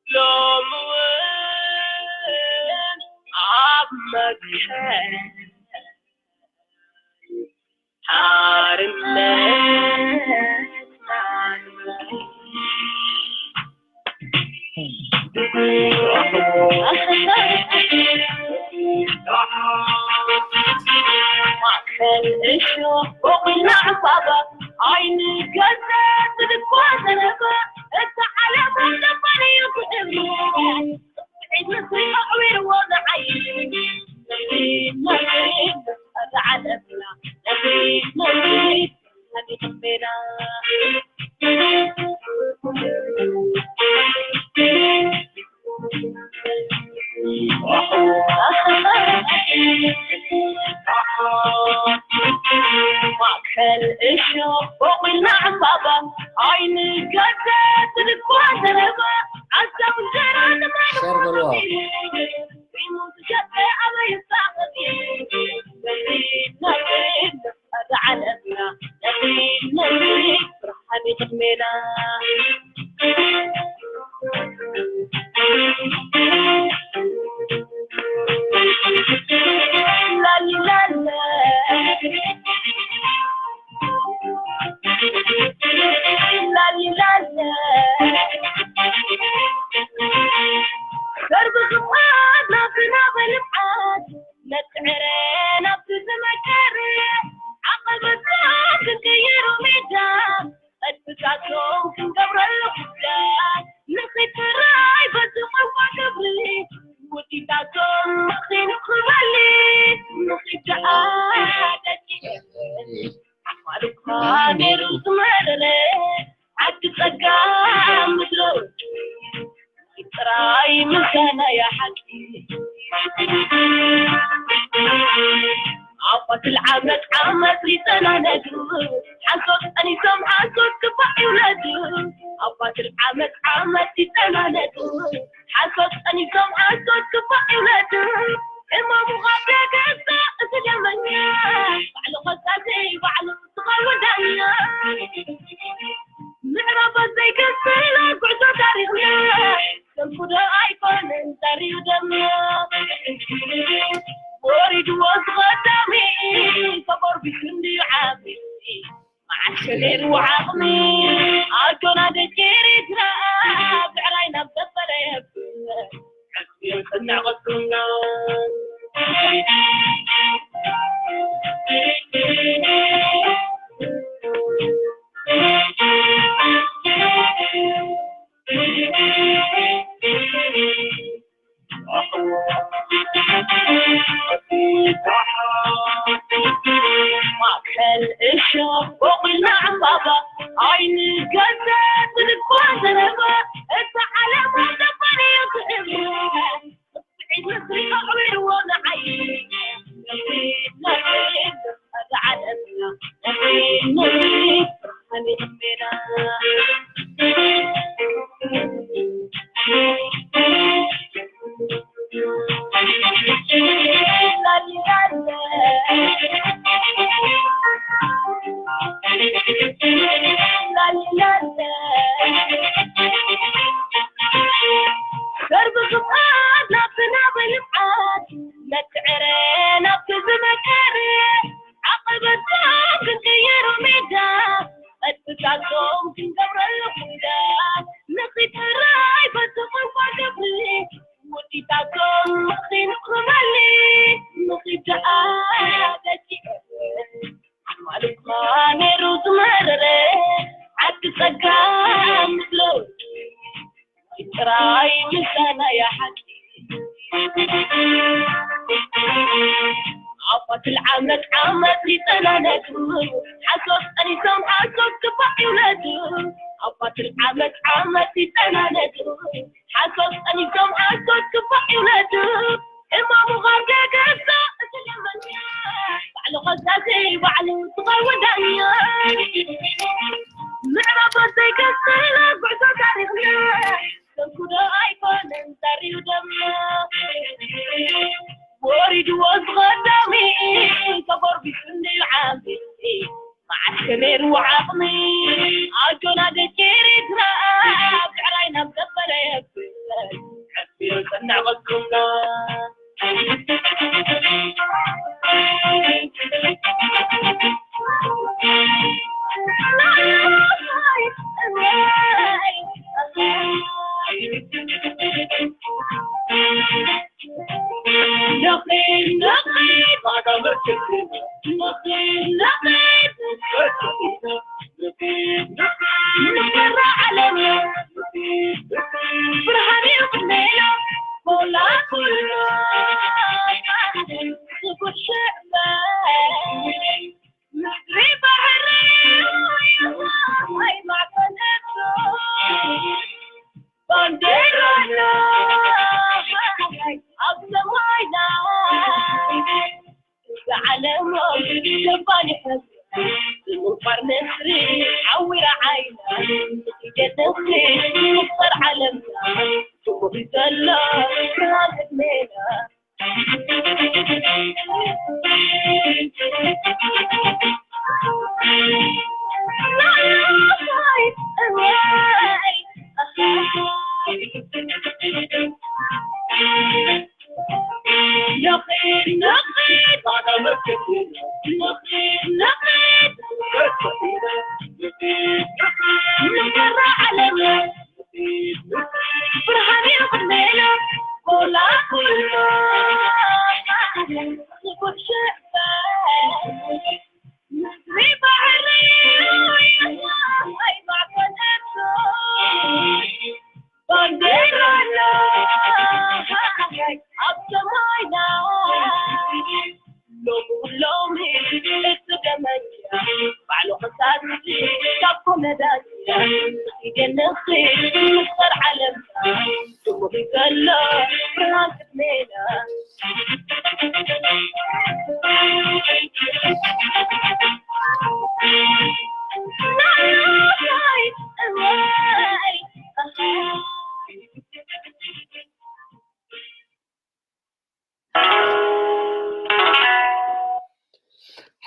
ሎሚ እውን ኣብ መትከል ሓርነት ማእከል እሾኽ ቦቒልና ዕምባባ ኣይንገዘት ድኳ ዘረባ እታ ዓለም ዘባንዮ ክእምነት ማእከል እሾኽ ቦቒልና ዕምባባ ኣይንገዘት ድኳ ዘረባ ዓሳብ እንጀራ ንማይ ሸር በልዋ።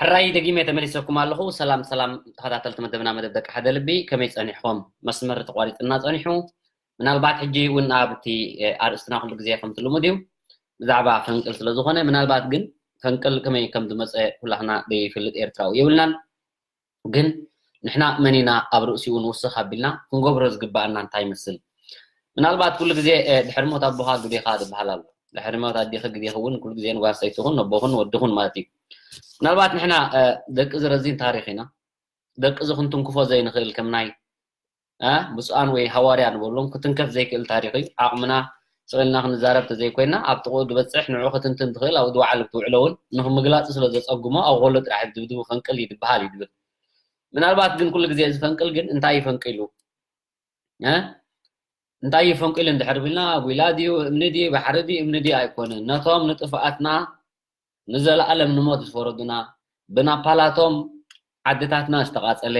ሕራይ፣ ደጊመ ተመሊሰኩም ኣለኹ። ሰላም ሰላም ተኸታተልቲ መደብና፣ መደብ ደቂ ሓደ ልቢ፣ ከመይ ጸኒሕኹም? መስመር ተቋሪጽና ጸኒሑ። ምናልባት ሕጂ እውን ኣብቲ ኣርእስትና ኩሉ ግዜ ከምቲ ልሙድ እዩ፣ ብዛዕባ ፈንቅል ስለ ዝኾነ፣ ምናልባት ግን ፈንቅል ከመይ ከም ዝመጸ ኩላህና ዘይፈልጥ ኤርትራዊ የብልናን። ግን ንሕና መን ኢና ኣብ ርእሲኡ ንውስኽ ኣቢልና ክንገብሮ ዝግባኣና እንታይ ይመስል? ምናልባት ኩሉ ግዜ ድሕሪ ሞት ኣቦኻ ግዴኻ ዝበሃል ኣሎ። ድሕሪ ሞት ኣዴኺ ግዴኺ እውን ኩሉ ግዜ ንጓል ሰይትኹን ነቦኹን ወድኹን ማለት እዩ። ምናልባት ንሕና ደቂ እዚ ረዚን ታሪኽ ኢና። ደቂ እዚ ክንትንክፎ ዘይንኽእል ከም ናይ ብፁዓን ወይ ሃዋርያ ንበሎም ክትንከፍ ዘይክእል ታሪኽ እዩ። ዓቕምና ስቕ ኢልና ክንዛረብ ተዘይኮይና ኣብ ጥቕኡ ዝበፅሕ ንዑ ክትንትን ትኽእል ኣብ ድዋዓል ትውዕሎ እውን ንክምግላፁ ስለ ዘፀግሞ ኣብ ኮሎ ጥራሕ ድብድቡ ፈንቅል እዩ ዝበሃል እዩ ድብል። ምናልባት ግን ኩሉ ግዜ እዚ ፈንቅል ግን እንታይ እዩ ፈንቂሉ? እንታይ እዩ ፈንቂሉ እንድሕር ቢልና፣ ጒላ ድዩ እምኒ ድዩ ባሕሪ ድዩ እምኒ ድዩ ኣይኮነን። ነቶም ንጥፍኣትና ንዘለኣለም ንሞት ዝፈረዱና፣ ብናፓላቶም ዓድታትና ዝተቓጸለ፣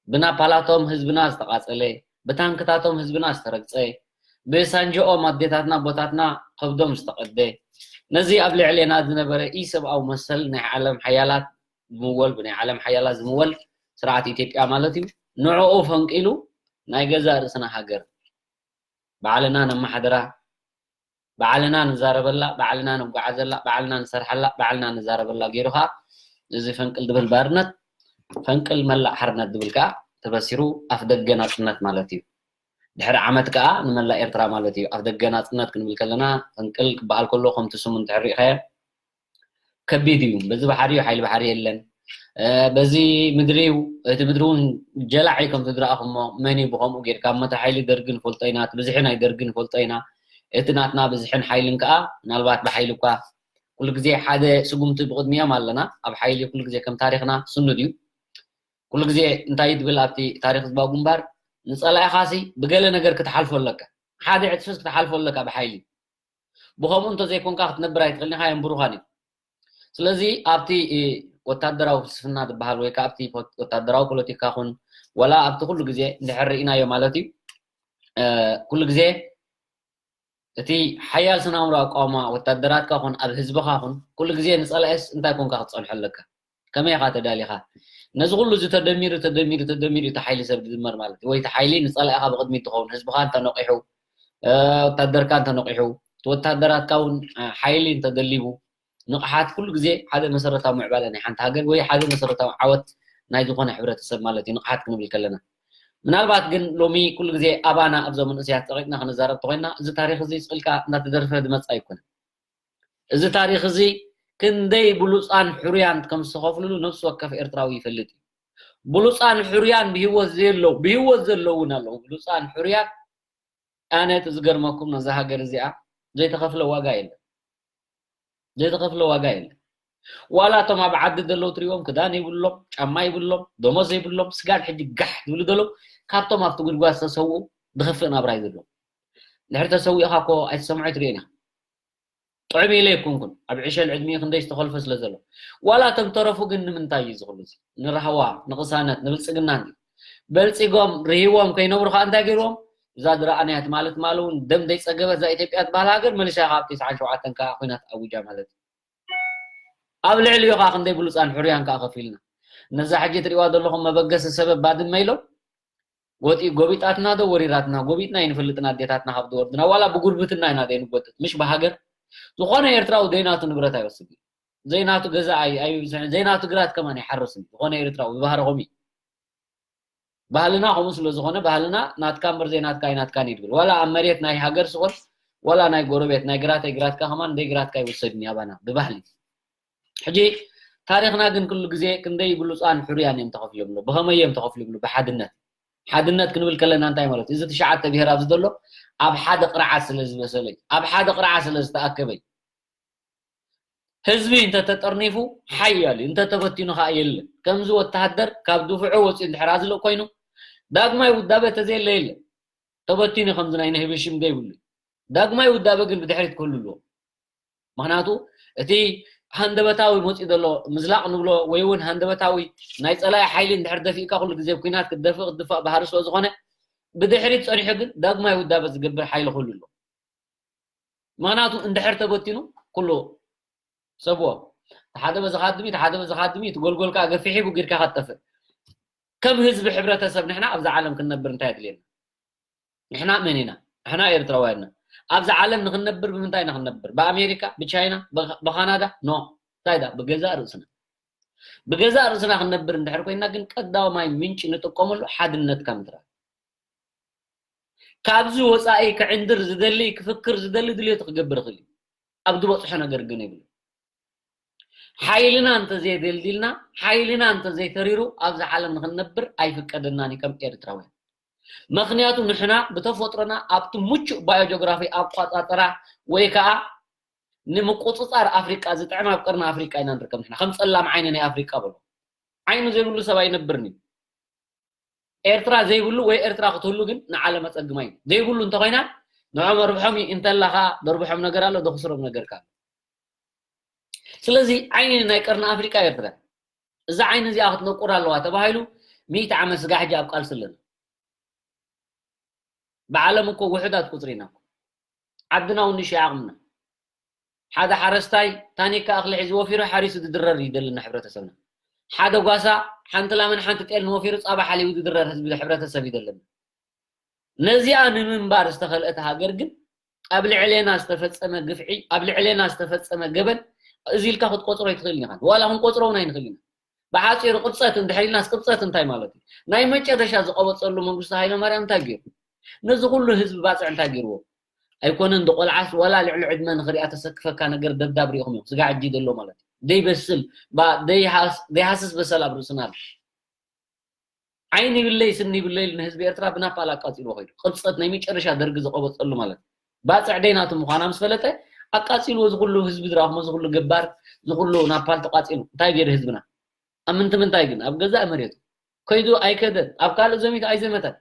ብናፓላቶም ህዝብና ዝተቓጸለ፣ ብታንክታቶም ህዝብና ዝተረግጸ፣ ብሳንጅኦም ኣዴታትና ኣቦታትና ከብዶም ዝተቐደ፣ ነዚ ኣብ ልዕሌና ዝነበረ ኢሰብኣዊ መሰል ናይ ዓለም ሓያላት ዝምወል፣ ብናይ ዓለም ሓያላት ዝምወል ስርዓት ኢትዮጵያ ማለት እዩ፣ ንዕኡ ፈንቂሉ ናይ ገዛእ ርእስና ሃገር ባዕልና ነመሓድራ፣ ባዕልና ንዛረበላ፣ ባዕልና ንጓዓዘላ፣ ባዕልና ንሰርሓላ፣ ባዕልና ንዛረበላ ገይሩ ከዓ እዚ ፈንቅል ድብል ባርነት፣ ፈንቅል መላእ ሓርነት ድብል ከዓ ተበሲሩ ኣፍ ደገ ናጽነት ማለት እዩ። ድሕሪ ዓመት ከዓ ንመላእ ኤርትራ ማለት እዩ። ኣፍ ደገ ናጽነት ክንብል ከለና ፈንቅል ክበሃል ከሎ ከምቲ ስሙ እንድሕር ሪእኻዮ ከቢድ እዩ። በዚ ባሕሪ እዩ፣ ሓይሊ ባሕሪ የለን። በዚ ምድሪ እዩ፣ እቲ ምድሪ እውን ጀላዕ እዩ ከምቲ ዝረኣኹሞ። መን እዩ ብኸምኡ ጌርካ? እሞ እቲ ሓይሊ ደርጊ ንፈልጦ ኢና፣ እቲ ብዝሒ ናይ ደርጊ ንፈልጦ ኢና። እቲ ናትና ብዝሕን ሓይልን ከዓ ምናልባት ብሓይሊ እኳ ኩሉ ግዜ ሓደ ስጉምቲ ብቕድሚኦም ኣለና። ኣብ ሓይሊ ኩሉ ግዜ ከም ታሪኽና ስኑድ እዩ። ኩሉ ግዜ እንታይ ትብል ኣብቲ ታሪኽ ህዝባዊ ግንባር፣ ንጸላኢኻሲ ብገለ ነገር ክትሓልፎ ኣለካ። ሓደ ዕጽፍስ ክትሓልፎ ኣለካ ብሓይሊ። ብኸምኡ እንተዘይኮንካ ክትነብር ኣይትኽእልን ኢኻ፣ የንብሩኻን እዩ። ስለዚ ኣብቲ ወታደራዊ ፍልስፍና ዝበሃል ወይ ከዓ ኣብቲ ወታደራዊ ፖለቲካ ኹን ወላ ኣብቲ ኩሉ ግዜ እንድሕር ርኢናዮ ማለት እዩ፣ ኩሉ ግዜ እቲ ሓያል ስነ ኣእምሮ ኣቃውማ ወታደራትካ ኹን ኣብ ህዝብኻ ኹን ኩሉ ግዜ ንጸላኢስ እንታይ ኮንካ ክትጸንሖ ኣለካ? ከመይ ኢኻ ተዳሊኻ? ነዚ ኩሉ እዚ ተደሚሩ ተደሚሩ ተደሚሩ እቲ ሓይሊ ሰብ ዝድመር ማለት እዩ። ወይ እቲ ሓይሊ ንጸላኢኻ ብቕድሚት ትኸውን፣ ህዝብኻ እንተነቂሑ፣ ወታደርካ እንተነቂሑ፣ እቲ ወታደራትካ እውን ሓይሊ እንተደሊቡ፣ ንቕሓት ኩሉ ግዜ ሓደ መሰረታዊ ምዕባለ ናይ ሓንቲ ሃገር ወይ ሓደ መሰረታዊ ዓወት ናይ ዝኾነ ሕብረተሰብ ማለት እዩ፣ ንቕሓት ክንብል ከለና። ምናልባት ግን ሎሚ ኩሉ ግዜ ኣባና ኣብዞም መንእሰያት ጸቒጥና ክንዛረብ ተኾይንና፣ እዚ ታሪኽ እዚ ስቕ ኢልካ እንዳተደርፈ ዝመጽእ ኣይኮነን። እዚ ታሪኽ እዚ ክንደይ ብሉፃን ሕሩያን ከም ዝተኸፍልሉ ነፍሲ ወከፍ ኤርትራዊ ይፈልጥ እዩ። ብሉፃን ሕሩያን ብህይወት ዘየለው፣ ብህይወት ዘለዉ እውን ኣለዉ። ብሉፃን ሕሩያን፣ ኣነ እቲ ዝገርመኩም ነዛ ሃገር እዚኣ ዘይተኸፍለ ዋጋ የለን። ዘይተኸፍለ ዋጋ የለን። ዋላ እቶም ኣብ ዓዲ ዘለዉ ትሪኦም ክዳን ይብሎም፣ ጫማ ይብሎም፣ ደሞዝ ይብሎም፣ ስጋብ ሕጂ ጋሕ ዝብሉ ዘለዉ ካብቶም ኣብቲ ጉድጓድ ዝተሰውኡ ዝኸፍእ ናብራ እዩ ዘለዎም። ድሕሪ ተሰዊእኻ እኮ ኣይትሰምዖ ኣይትሪኦን ኢኻ። ጥዑም ኢለ ኣይኮንኩን፣ ኣብ ዕሸል ዕድሚኡ ክንደይ ዝተኸልፈ ስለ ዘሎ። ዋላ እቶም ተረፉ ግን ንምንታይ እዩ ዝኽሉ እዚ? ንራህዋ፣ ንቕሳነት፣ ንብልጽግና እንድዩ። በልጺጎም፣ ርሂዎም ከይነብሩ ኸኣ እንታይ ገይርዎም? እዛ ዝረኣናያ ትማሊ ትማሊ እውን ደም ዘይጸገበት እዛ ኢትዮጵያ ትበሃል ሃገር መሊሳ ኸኣ ኣብ ተስዓን ሸውዓተን ከኣ ኲናት ኣዊጃ ማለት እዩ። ኣብ ልዕሊኡ ኸኣ ክንደይ ብሉጻን ሕሩያን ከኣ ከፊልና። ነዛ ሕጂ ትሪእዋ ዘለኹም መበገሲ ሰበብ ባድመ ኢሎም ወፂኡ ጎቢጣትና ዶ ወሪራትና? ጎቢጥና ኣይንፈልጥን ኣዴታትና ካብ ዝወርድና። ዋላ ብጉርብትና ኢና ዘይንጎጥጥ፣ ምሽ ብሃገር። ዝኾነ ኤርትራዊ ዘይናቱ ንብረት ኣይወስድን እዩ። ዘይናቱ ገዛ ኣይ-፣ ኣይብዝሕን፣ ዘይናቱ ግራት ከማን ኣይሓርስን እዩ። ዝኾነ ኤርትራዊ ብባህሪ ከምኡ እዩ። ባህልና ከምኡ ስለ ዝኾነ፣ ባህልና ናትካ እምበር ዘይናትካ ኣይናትካን እዩ ዝብል። ዋላ ኣብ መሬት ናይ ሃገር ስኾን፣ ዋላ ናይ ጎረቤት፣ ናይ ግራተይ ግራትካ ከማን ዘይግራትካ ኣይወሰድን እዩ ኣባና ብባህሊ። ሕጂ ታሪኽና ግን ኩሉ ግዜ ክንደይ ብሉጻን ሕሩያን እዮም ተኸፊሎም ኣለዉ። ብኸመይ እዮም ተኸፊሎም ኣለዉ? ብሓድነት። ሓድነት ክንብል ከለና እንታይ ማለት እዩ? እዚ ትሽዓተ ብሄር ኣብዚ ዘሎ ኣብ ሓደ ቅርዓት ስለ ዝበሰለ እዩ። ኣብ ሓደ ቅርዓት ስለ ዝተኣከበ እዩ። ህዝቢ እንተተጠርኒፉ ሓያል እዩ፣ እንተተበቲኑ ኸኣ የለን። ከምዚ ወተሃደር ካብ ድፍዑ ወፂኡ እንድሕር ኣዝልእ ኮይኑ ዳግማይ ውዳበ ተዘየለ የለን። ተበቲኑ ከምዚ ናይ ነህቢ ሽም ዘይብሉ እዩ። ዳግማይ ውዳበ ግን ብድሕሪት ክህሉ ኣለዎ። ምኽንያቱ እቲ ሃንደበታዊ መፂኡ ዘሎ ምዝላቕ ንብሎ ወይ እውን ሃንደበታዊ ናይ ፀላኢ ሓይሊ እንድሕር ደፊእካ ኩሉ ግዜ ኣብ ኲናት ክትደፍእ ክትድፋእ ባህሪ ስለ ዝኾነ ብድሕሪት ፀኒሑ ግን ዳግማይ ውዳበ ዝገብር ሓይሊ ክህሉ ኣለዎ። ምኽንያቱ እንድሕር ተበቲኑ ኩሉ ሰብዎ እቲ ሓደ በዚ ኻድም እዩ፣ እቲ ሓደ በዚ ኻድም እዩ፣ እቲ ጎልጎል ከዓ ገፊሕ እዩ፣ ብጊርካ ኸትጠፍእ። ከም ህዝቢ ሕብረተሰብ ንሕና ኣብዛ ዓለም ክንነብር እንታይ የድልየና? ንሕና መን ኢና? ንሕና ኤርትራውያን ኢና። ኣብዛ ዓለም ንኽንነብር ብምንታይ ኢና ክንነብር? ብኣሜሪካ፣ ብቻይና፣ ብኻ-፣ ብኻናዳ? ኖ። እንታይ ዳ? ብገዛእ ርእስና። ብገዛእ ርእስና ክንነብር እንድሕር ኮይና ግን ቀዳማይ ምንጪ ንጥቀመሉ ሓድነትካ ምትራፍ። ካብዚ ወፃኢ ክዕንድር ዝደሊ፣ ክፍክር ዝደሊ ድልየቱ ክገብር ይኽእል እዩ። ኣብ ዝበፅሖ ነገር ግን የብሉ። ሓይልና እንተዘይደልዲልና፣ ሓይልና እንተዘይተሪሩ ኣብዚ ዓለም ንኽንነብር ኣይፍቀደናን እዩ ከም ኤርትራውያን። ምኽንያቱ ንሕና ብተፈጥሮና ኣብቲ ምቹእ ባዮጂኦግራፊ ኣቋፃፅራ ወይ ከዓ ንምቁፅፃር ኣፍሪቃ ዝጥዕም ኣብ ቀርኒ ኣፍሪቃ ኢና ንርከብ። ንሕና ከም ፀላም ዓይኒ ናይ ኣፍሪቃ በሎ። ዓይኑ ዘይብሉ ሰብ ኣይነብርን እዩ። ኤርትራ ዘይብሉ ወይ ኤርትራ ክትህሉ ግን ንዓለም ኣጸግማ እዩ። ዘይብሉ እንተኾይና ንዖም ኣርብሖም እዩ እንተላኻ ደርብሖም ነገር ኣሎ፣ ደኽስሮም ነገርካ ኣሎ። ስለዚ ዓይኒ ናይ ቀርኒ ኣፍሪቃ ኤርትራ። እዛ ዓይኒ እዚኣ ክትነቁር ኣለዋ ተባሂሉ ሚእቲ ዓመት ስጋ ሕጂ ኣብ ቃልሲ ኣለና። ብዓለም እኮ ውሑዳት ቁጽሪ ኢና እኮ። ዓድና እውን ንእሽቶ ዓቕምና። ሓደ ሓረስታይ ታኒካ እኽሊ ሒዙ ወፊሩ ሓሪሱ ዝድረር እዩ ዘለና ሕብረተሰብና። ሓደ ጓሳ ሓንቲ ላምን ሓንቲ ጤልን ወፊሩ ጻባ ሓሊቡ ዝድረር ህዝቢ ሕብረተሰብ እዩ ዘለና። ነዚኣ ንምንባር ዝተኸልአት ሃገር ግን ኣብ ልዕሌና ዝተፈጸመ ግፍዒ፣ ኣብ ልዕሌና ዝተፈጸመ ገበን እዚ ኢልካ ክትቆጽሮ ኣይትኽእልን ኢኻ። ዋላ ክንቆጽሮ እውን ኣይንኽእል ኢና። ብሓጺሩ ቅብጸት እንድሕር ኢልናስ ቅብጸት እንታይ ማለት እዩ? ናይ መጨረሻ ዝቐበጸሉ መንግስቱ ሃይለማርያም እንታይ ገይሩ? ነዚ ኩሉ ህዝቢ ባጽዕ እንታይ ገይርዎ? ኣይኮነን ዶ ቆልዓስ ዋላ ልዕሊ ዕድመ ንኽሪኣ ተሰክፈካ ነገር ደብዳብ ሪኢኹም እዮም። ስጋ ዕጂ ዘሎ ማለት እዩ። ደይበስል፣ ባ-፣ ደይሃስ-፣ ደይሃስስ በሰል ኣብ ርእስና ኣሎ። ዓይኒ ይብለይ ስኒ ይብለይ ኢሉ ንህዝቢ ኤርትራ ብናፓል ኣቃጺልዎ ከይዱ። ቅብጸት ናይ መጨረሻ ደርጊ ዝቐበጸሉ ማለት እዩ። ባጽዕ ደይናቱ ምዃና ምስ ፈለጠ ኣቃጺልዎ። እዚ ኩሉ ህዝቢ ዝረኣኹሞ፣ እዚ ኩሉ ገባር፣ እዚ ኩሉ ናፓል ተቃጺሉ። እንታይ ገይሩ ህዝብና? ኣብ ምንቲ ምንታይ ግን? ኣብ ገዛእ መሬቱ ከይዱ ኣይከደን፣ ኣብ ካልእ ዘሚቱ ኣይዘመተን።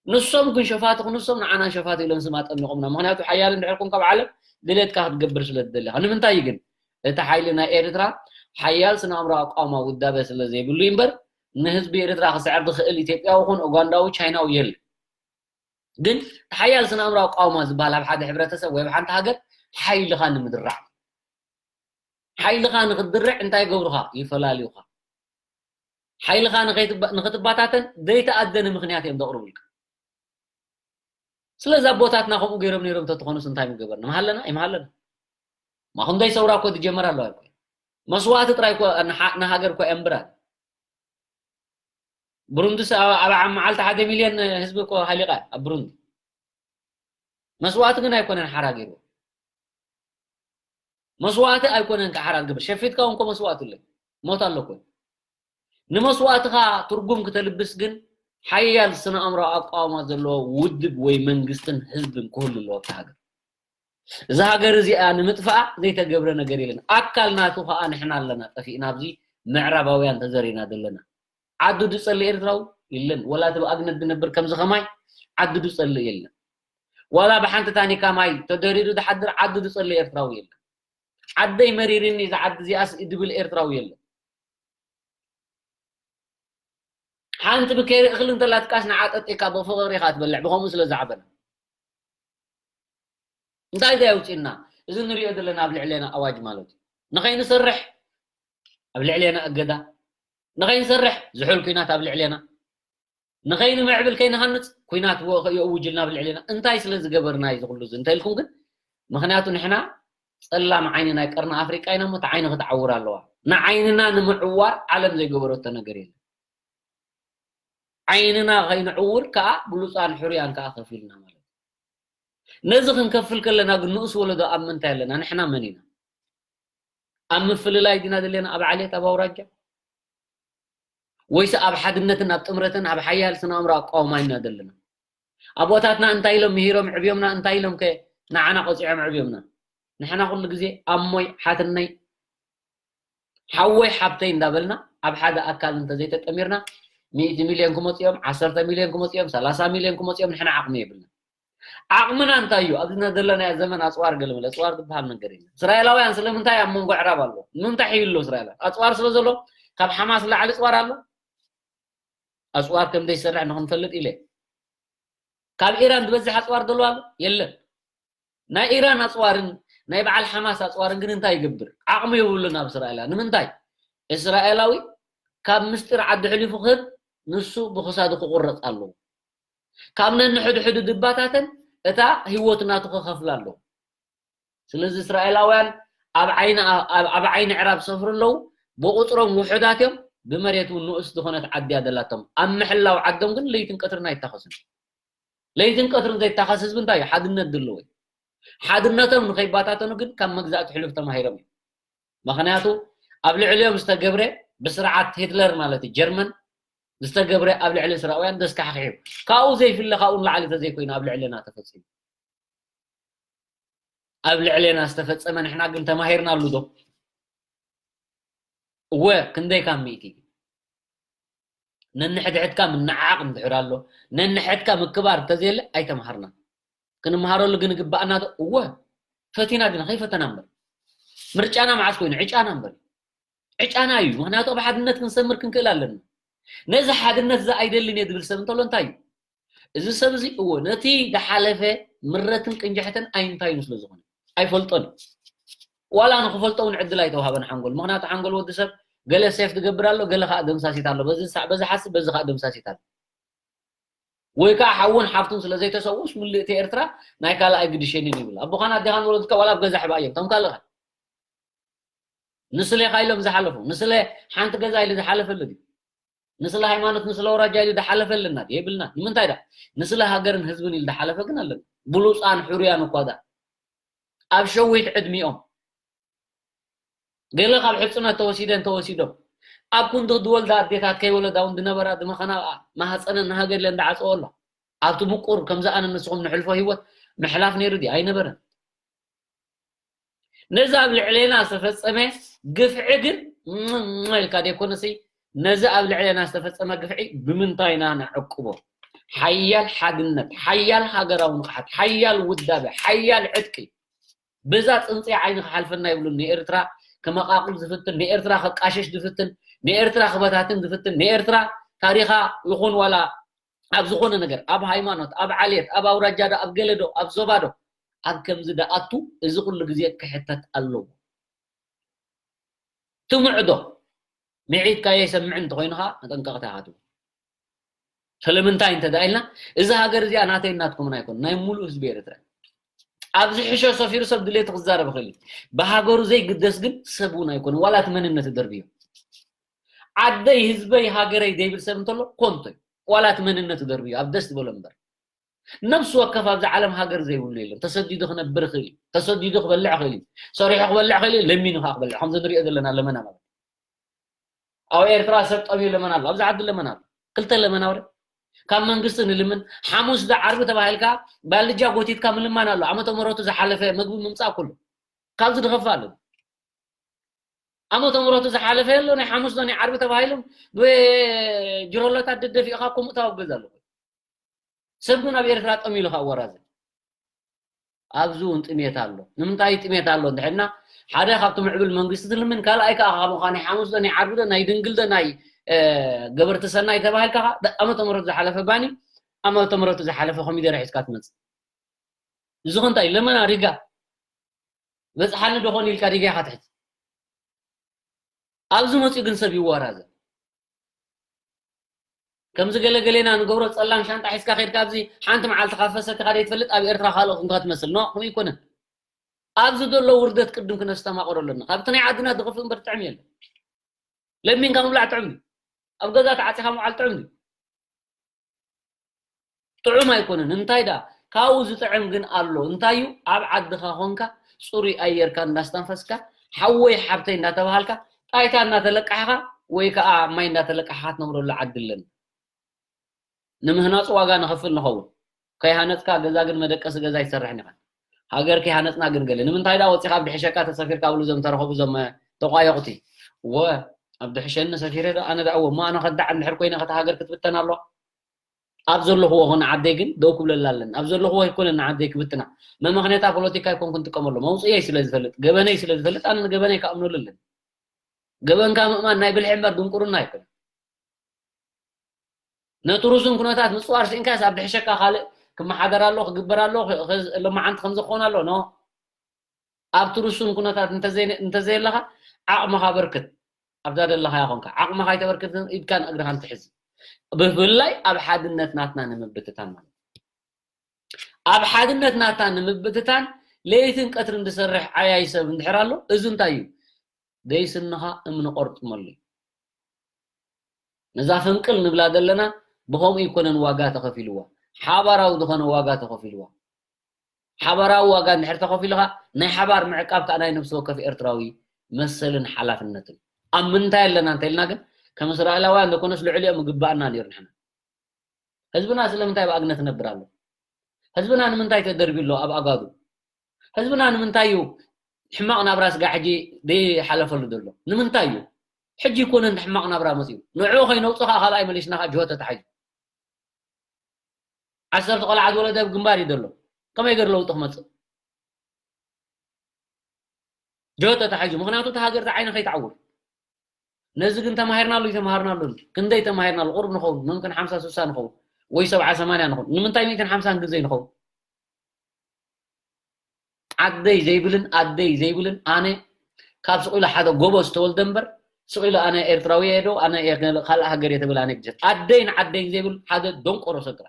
ንሶም ግን ሸፋቱ ክንሶም ንዓና ሸፋቱ ኢሎም ስም ኣጠሚቖምና። ምኽንያቱ ሓያል እንድሕር ኮንካ ኣብ ዓለም ድሌትካ ክትገብር ስለ ትደሊ ኢኻ። ንምንታይ ግን? እቲ ሓይሊ ናይ ኤርትራ ሓያል ስነ ኣእምሮ ኣቃውማ ውዳበ ስለ ዘይብሉ እዩ እምበር ንህዝቢ ኤርትራ ክስዕር ዝኽእል ኢትዮጵያዊ ኹን ኡጋንዳዊ ቻይናዊ የለ። ግን እቲ ሓያል ስነ ኣእምሮ ኣቃውማ ዝበሃል ኣብ ሓደ ሕብረተሰብ ወይ ኣብ ሓንቲ ሃገር ሓይልኻ ንምድራዕ። ሓይልኻ ንኽትድርዕ እንታይ ይገብሩኻ? ይፈላልዩኻ። ሓይልኻ ንኸይትባ-፣ ንኽትባታተን ዘይተኣደነ ምኽንያት እዮም ዘቕርቡልካ። ስለዚ ኣቦታትና ከምኡ ገይሮም ነይሮም ተትኾኑስ እንታይ ምገበርና? ምሃለና? ኣይምሃለና። ማ ክንደይ ሰውራ እኮ ዝጀመር ኣለዋ እኮ። መስዋእቲ ጥራይ እኮ ንሓ-፣ ንሃገር እኮ ኣየንብራን። ብሩንዲስ ኣብ፣ ኣብ መዓልቲ ሓደ ሚልዮን ህዝቢ እኮ ሃሊቓ ኣብ ብሩንዲ። መስዋእቲ ግን ኣይኮነን ሓራ ገይርዎ። መስዋእቲ ኣይኮነን ክዓ ሓራ ዝገብር። ሸፊትካ እውን እኮ መስዋእቲ ኣሎ። ሞት ኣሎ እኮ። ንመስዋእትኻ ትርጉም ክተልብስ ግን ሓያል ስነ ኣእምሮ ኣቃውማ ዘለዎ ውድብ ወይ መንግስትን ህዝብን ክህሉ ኣለዎ ኣብታ ሃገር። እዛ ሃገር እዚኣ ንምጥፋኣ ዘይተገብረ ነገር የለን። ኣካል ናቱ ከዓ ንሕና ኣለና ጠፊእና ኣብዚ ምዕራባውያን ተዘሪና ዘለና። ዓዱ ዝጸልእ ኤርትራዊ የለን። ወላ እቲ ብኣግነት ዝነብር ከምዚ ከማይ ዓዱ ዝጸልእ የለን። ዋላ ብሓንቲ ታኒካ ማይ ተደሪሩ ዝሓድር ዓዱ ዝጸልእ ኤርትራዊ የለን። ዓደይ መሪርኒ እዛ ዓዲ እዚኣስ ድብል ኤርትራዊ የለን። ሓንቲ ብኬሪ እኽሊ እንተላትካስ ንዓ ጠጢካ ብፍቕሪ ኢኻ ትበልዕ፣ ብኸምኡ ስለ ዝዓበና። እንታይ ዳ የውፅእና? እዚ ንሪኦ ዘለና ኣብ ልዕሌና ኣዋጅ ማለት እዩ። ንኸይንሰርሕ ኣብ ልዕሌና እገዳ፣ ንኸይንሰርሕ ዝሑል ኲናት ኣብ ልዕሌና፣ ንኸይንምዕብል ከይንሃንፅ ኲናት ወ- የእውጅልና ኣብ ልዕሌና። እንታይ ስለ ዝገበርና እዩ እዚ ኩሉ እዚ እንተኢልኩም ግን፣ ምኽንያቱ ንሕና ጸላም ዓይኒ ናይ ቀርኒ ኣፍሪቃ ኢና እሞ፣ እቲ ዓይኒ ክትዓውር ኣለዋ። ንዓይንና ንምዕዋር ዓለም ዘይገበረቶ ነገር የለን። ዓይንና ከይንዕውር ከኣ ብሉጻን ሕሩያን ከኣ ከፊልና ማለት እዩ። ነዚ ክንከፍል ከለና ግን ንኡስ ወለዶ ኣብ ምንታይ ኣለና? ንሕና መን ኢና? ኣብ ምፍልላይ ዲና ዘለና? ኣብ ዓሌት፣ ኣብ ኣውራጃ? ወይስ ኣብ ሓድነትን ኣብ ጥምረትን ኣብ ሓያል ስነ ኣእምሮ ኣቃውማ ኢና ዘለና? ኣቦታትና እንታይ ኢሎም ምሂሮም ዕብዮምና? እንታይ ኢሎም ከ ንዓና ቆጺዖም ዕብዮምና? ንሕና ኩሉ ግዜ ኣሞይ ሓትነይ ሓወይ ሓብተይ እንዳበልና ኣብ ሓደ ኣካል እንተዘይተጠሚርና፣ ሚእቲ ሚልዮን ክመጹ እዮም፣ ዓሰርተ ሚልዮን ክመጹ እዮም፣ ሰላሳ ሚልዮን ክመጹ እዮም፣ ንሕና ዓቕሚ የብልና። ዓቕምና እንታይ እዩ? ኣብዚ ዘለናዮ ዘመን ኣጽዋር ገለመለ፣ ኣጽዋር ዝበሃል ነገር የለን። እስራኤላውያን ስለምንታይ ኣብ መንጎ ኣዕራብ ኣሎ? ንምንታይ ይህሉ እስራኤላውያን? ኣጽዋር ስለ ዘሎ፣ ካብ ሓማስ ላዕሊ ኣጽዋር ኣሎ? ኣጽዋር ከም ዘይሰርሕ ንኽንፈልጥ ኢለ። ካብ ኢራን ዝበዝሕ ኣጽዋር ደሎ ኣሎ? የለን። ናይ ኢራን ኣጽዋርን ናይ በዓል ሓማስ ኣጽዋርን ግን እንታይ ይገብር? ዓቕሚ የብሉን ኣብ እስራኤላ። ንምንታይ? እስራኤላዊ ካብ ምስጢር ዓዲ ሕሊፉ ክህብ ንሱ ብኽሳዱ ክቑረጽ ኣለዎ። ካብ ነንሕድሕዱ ድባታተን እታ ህይወት ናቱ ክኸፍል ኣለዎ። ስለዚ እስራኤላውያን ኣብ ዓይኒ ኣብ ኣብ ዓይኒ ዕራብ ሰፍሩ ኣለዉ። ብቑጽሮም ውሑዳት እዮም። ብመሬት እውን ንኡስ ዝኾነት ዓዲ እያ ደላቶም። ኣብ ምሕላው ዓዶም ግን ለይትን ቀትርን ኣይታኸሱን። ለይትን ቀትርን ዘይታኸስ ህዝቢ እንታይ እዩ? ሓድነት ድልዎ እዩ። ሓድነቶም ንኸይባታተኑ ግን ካብ መግዛእቲ ሕሉፍ ተማሂሮም እዮም። ምኽንያቱ ኣብ ልዕሊኦም ዝተገብረ ብስርዓት ሂትለር ማለት እዩ ጀርመን ዝተገብረ ኣብ ልዕሊ እስራኤላውያን ዘስካሕክሕ እዩ። ካብኡ ዘይፍለ ካብኡ ንላዕሊ ተዘይኮይኑ ኣብ ልዕልና ተፈጺሙ። ኣብ ልዕሌና ዝተፈጸመ ንሕና ግን ተማሂርናሉ ዶ? እወ፣ ክንደይ ካብ ሚእቲ? ነንሕድሕድካ ምንዓቕ እንድሕር ኣሎ፣ ነንሕድካ ምክባር እንተዘየለ ኣይተምሃርና። ክንምሃረሉ ግን ግባኣና ዶ? እወ፣ ፈቲና ግን ከይፈተና እምበር። ምርጫና መዓስ ኮይኑ? ዕጫና እምበር። ዕጫና እዩ። ምኽንያቱ ኣብ ሓድነት ክንሰምር ክንክእል ኣለና። ነዚ ሓድነት እዚ ኣይደልን እየ ዝብል ሰብ እንተሎ እንታይ እዩ? እዚ ሰብ እዚ እዎ ነቲ ዝሓለፈ ምረትን ቅንጅሕትን ኣይንታይኑ ስለ ዝኾነ ኣይፈልጦን እዩ። ዋላ ንክፈልጦ እውን ዕድል ኣይተዋሃበን ሓንጎል። ምኽንያቱ ሓንጎል ወዲ ሰብ ገለ ሴፍ ትገብር ኣሎ፣ ገለ ከዓ ደምሳሲት ኣሎ። በዚ ሳ- በዚ ሓስብ በዚ ከዓ ደምሳሲት ኣሎ። ወይ ከዓ ሓውን ሓፍቱን ስለ ዘይተሰውስ ምልእቲ ኤርትራ ናይ ካልኣይ ግድሸኒን ይብል። ኣቦኻን ኣዴኻን ወለድካ ዋላ ኣብ ገዛ ሕባ እዮም። ከም ካልእኻ ንስለ ኢኻ ኢሎም ዝሓለፉ። ንስለ ሓንቲ ገዛ ኢሉ ዝሓለፈሉ ድዩ? ንስለ ሃይማኖት፣ ንስለ ኣውራጃ ኢሉ ዝሓለፈልና ድዩ? የብልና። ንምንታይ ዳ? ንስለ ሃገርን ህዝብን ኢሉ ዝሓለፈ ግን ኣለና። ብሉፃን ሕሩያን እኳ ዳ ኣብ ሸዊት ዕድሚኦም ገለ ካብ ሕፅነት ተወሲደን ተወሲዶም ኣብ ክንዲ ዝወልዳ ኣዴታት ከይወለዳ እውን ዝነበራ ዝመኸና ማህፀነን ንሃገር ኢለን ዝዓፀወ ኣሎ። ኣብቲ ምቁር ከምዚ ኣነ ንስኹም ንሕልፎ ህይወት ምሕላፍ ነይሩ ድዩ? ኣይነበረን። ነዚ ኣብ ልዕሌና ዝተፈጸመ ግፍዒ ግን እሞ ኢልካ ደይኮነሲ፣ ነዚ ኣብ ልዕሌና ዝተፈጸመ ግፍዒ ብምንታይ ኢና ነዕቅቦ? ሓያል ሓድነት፣ ሓያል ሃገራዊ ንቕሓት፣ ሓያል ውዳበ፣ ሓያል ዕጥቂ። በዛ ጽንጽያ ዓይኒ ክሓልፈና ይብሉን ንኤርትራ ክመቓቕል ዝፍትን፣ ንኤርትራ ከቃሸሽ ዝፍትን፣ ንኤርትራ ክበታትን ዝፍትን፣ ንኤርትራ ታሪኻ ይኹን ዋላ ኣብ ዝኾነ ነገር፣ ኣብ ሃይማኖት፣ ኣብ ዓሌት፣ ኣብ ኣውራጃ ዶ፣ ኣብ ገለ ዶ፣ ኣብ ዞባ ዶ፣ ኣብ ከምዚ ደኣቱ እዚ ኩሉ ግዜ ክሕተት ኣለዎ። ትምዕዶ፣ ምዒትካ የሰምዕ እንተኾይኑ ኸዓ መጠንቀቕታ ኢኻ ትህቦ። ስለምንታይ እንተ ደኣ ኢልና፣ እዚ ሃገር እዚኣ ናተይን ናትኩምን ኣይኮን፣ ናይ ሙሉእ ህዝቢ ኤርትራ። ኣብ ዝሕሾ ሰፊሩ ሰብ ድሌቱ ክዛረብ ይኽእል እዩ። ብሃገሩ ዘይግደስ ግን ሰብ እውን ኣይኮነን፣ ዋላ እቲ መንነቱ ደርብዮ። ዓደይ፣ ህዝበይ፣ ሃገረይ ዘይብል ሰብ እንተሎ ኮንቶ እዩ። ዋላ እቲ መንነቱ ደርብዮ፣ ኣብ ደስ ዝበሎ እምበር። ነብሲ ወከፍ ኣብዚ ዓለም ሃገር ዘይብሉ የለን። ተሰዲዱ ክነብር ይኽእል እዩ። ተሰዲዱ ክበልዕ ይኽእል እዩ። ሰሪሑ ክበልዕ ይኽእል እዩ። ለሚኑ ከዓ ክበልዕ። ከምዚ ንሪኦ ዘለና ለመና ማለት እዩ። ኣብ ኤርትራ ሰብ ጠምዩ ለመና ኣሎ። ኣብዚ ዓዲ ለመና ኣሎ። ክልተ ለመና ወረ። ካብ መንግስቲ ንልምን። ሓሙስ ዶ ዓርቢ ተባሂልካ ባልጃ ጎቲትካ ምልማን ኣሎ። ዓመተ ምሕረቱ ዝሓለፈ ምግቢ ምምጻእ ኩሉ። ካብዚ ድኸፋ ኣሎ። ዓመተ ምሕረቱ ዝሓለፈ ኣሎ። ናይ ሓሙስ ዶ ናይ ዓርቢ ተባሂሎም ብጅሮሎታት ደደፊእኻ ከምኡ ታወግዝ ኣሎ። ሰብ ግን ኣብ ኤርትራ ጠም ኢሉ ከወራዘ። ኣብዚ እውን ጥሜት ኣሎ። ንምንታይ ጥሜት ኣሎ እንድሕና፣ ሓደ ካብቲ ምዕብል መንግስቲ ትልምን፣ ካልኣይ ከዓ ካብ ምዃን ናይ ሓሙስ ዶ ናይ ዓርቢ ዶ ናይ ድንግል ዶ ናይ፣ እ፣ ገበርቲ ሰናይ ተባሂልካ ከዓ፣ ዓመተ ምሕረቱ ዝሓለፈ ባኒ፣ ዓመተ ምሕረቱ ዝሓለፈ ኮሚደረ ሒዝካ ትመጽእ። እዚ ኸ እንታይ ለመና ሪጋ በጽሓኒ ዶ ኾን ኢልካ ሪጋ ኢኻ ትሕዝ። ኣብዚ መጺኡ ግን ሰብ ይወራዘ። ከምዚ ገለ ገሌና ንገብሮ ጸላም ሻንጣ ሒዝካ ኸይድካ ኣብዚ ሓንቲ መዓልቲ ካብ ፈሰካ ከደ ይትፈልጥ ኣብ ኤርትራ ካልኦ ክንካ ትመስል። ኖ፣ ከምኡ ይኮነን። ኣብዚ ዘሎ ውርደት ቅድም ክነስተማቕሮ ኣለና። ካብቲ ናይ ዓድና ዝኸፍእ እምበር ጥዕም የለን። ለሚንካ ምብላዕ ጥዑም እዩ። ኣብ ገዛ ተዓጺኻ ምውዓል ጥዑም እዩ። ጥዑም ኣይኮነን። እንታይ ደኣ? ካብኡ ዝጥዕም ግን ኣሎ። እንታይ እዩ? ኣብ ዓድኻ ኾንካ ጽሩይ ኣየርካ እንዳስተንፈስካ፣ ሓወይ ሓብተይ እንዳተባሃልካ፣ ጣይታ እንዳተለቃሕኻ ወይ ከኣ ማይ እንዳተለቃሕኻ ትነብረሉ ዓዲ ኣለና። ንምህናጹ ዋጋ ንኸፍል ንኸውን። ከይሃነጽካ ገዛ ግን መደቀሲ ገዛ ኣይትሰርሕን ኢኻ። ሃገር ከይሃነጽና ግን ገለ። ንምንታይ ደኣ ወጺኻ ኣብ ድሕሸካ ተሰፊርካ ብሉ እዞም ተረኸቡ እዞም ተቋየቑቲ። እወ፣ ኣብ ድሕሸኒ ሰፊረ ዶ ኣነ ደኣ እወ፣ እሞ ኣነ ከዳዕ እንድሕር ኮይነ ከታ ሃገር ክትብተን ኣለዋ። ኣብ ዘለኽዎ ኾነ ዓደይ ግን ደው ክብለላ ኣለኒ። ኣብ ዘለኽዎ ኣይኮነን ንዓደይ ክብትና። መመኽነታ ፖለቲካ ኣይኮንኩን ጥቀመሉ። መውፅየይ ስለ ዝፈልጥ፣ ገበነይ ስለ ዝፈልጥ፣ ኣነ ንገበነይ ክኣምነሉ ኣለኒ። ገበንካ ምእማን ናይ ብልሒ እምበር ድንቁርና ኣይኮነን። ነቲ ርሱን ኩነታት ምፅዋር ስኢንካስ ኣብ ድሕሸካ ካልእ ክመሓደር ኣሎ፣ ክግበር ኣሎ፣ ክ-፣ ክ-፣ ሎማዓንቲ ከምዚ ክኾን ኣሎ። ኖ። ኣብቲ ርሱን ኩነታት እንተዘይ-፣ እንተዘየለኻ ዓቕምኻ በርክት። ኣብዛ ዘለኻያ ኾንካ ዓቕምኻ ኣይተበርክትን፣ ኢድካን እግርኻን ትሕዝ። ብፍላይ ኣብ ሓድነት ናትና ንምብትታን ማለት እዩ። ኣብ ሓድነት ናትና ንምብትታን ለይትን ቀትርን ዝሰርሕ ዓያይ ሰብ እንድሕር ኣሎ፣ እዚ እንታይ እዩ? ደይስንኻ እምኒ ቆርጥመሉ እዩ። ነዛ ፈንቅል ንብላ ዘለና ብኸምኡ ኣይኮነን ዋጋ ተኸፊልዋ። ሓባራዊ ዝኾነ ዋጋ ተኸፊልዋ። ሓባራዊ ዋጋ እንድሕር ተኸፊልኻ፣ ናይ ሓባር ምዕቃብ ከኣ ናይ ነፍሲ ወከፍ ኤርትራዊ መሰልን ሓላፍነትን። ኣብ ምንታይ ኣለና እንተኢልና ግን፣ ከም እስራኤላውያን ዘኮነስ ልዕሊኦም ምግባእና ነይሩ ንሕና። ህዝብና ስለምንታይ ብኣግነት ነብር ኣሎ? ህዝብና ንምንታይ ተደርብዩ ኣሎ ኣብ ኣጋዱ? ህዝብና ንምንታይ እዩ ሕማቕ ናብራ ስጋ ሕጂ ዘይሓለፈሉ ዘሎ? ንምንታይ እዩ? ሕጂ ይኮነ እንተ ሕማቕ ናብራ መፅዩ። ንዕኡ ከይነውፅኻ ካልኣይ መሊስና ኸዓ ጅሆ ተታሒዙ። ዓሰርተ ቆልዓ ዝወለደ ኣብ ግንባር እዩ ዘሎ። ከመይ ገይሩ ለውጢ ክመፅእ? ጆ ተታሒዙ። ምኽንያቱ እታ ሃገር እዛ ዓይኒ ከይትዓውር። ነዚ ግን ተማሂርናሉ ኣይተማሃርናሉን። ክንደይ ተማሂርናሉ? ቁሩብ ንኸውን። ምምክን ሓምሳ ስሳ ንኸውን። ወይ ሰብዓ ሰማንያ ንኸውን። ንምንታይ ሚእትን ሓምሳን ግዜ ንኸውን? ዓደይ ዘይብልን ኣደይ ዘይብልን ኣነ ካብ ስቕ ኢሉ ሓደ ጎቦ ዝተወልደ እምበር ስቕ ኢሉ ኣነ ኤርትራዊ እየ ዶ ኣነ እየ ካልእ ሃገር እየ ተብል ኣነ ግጀት። ኣደይን ዓደይን ዘይብል ሓደ ደንቆሮ ሰግራ።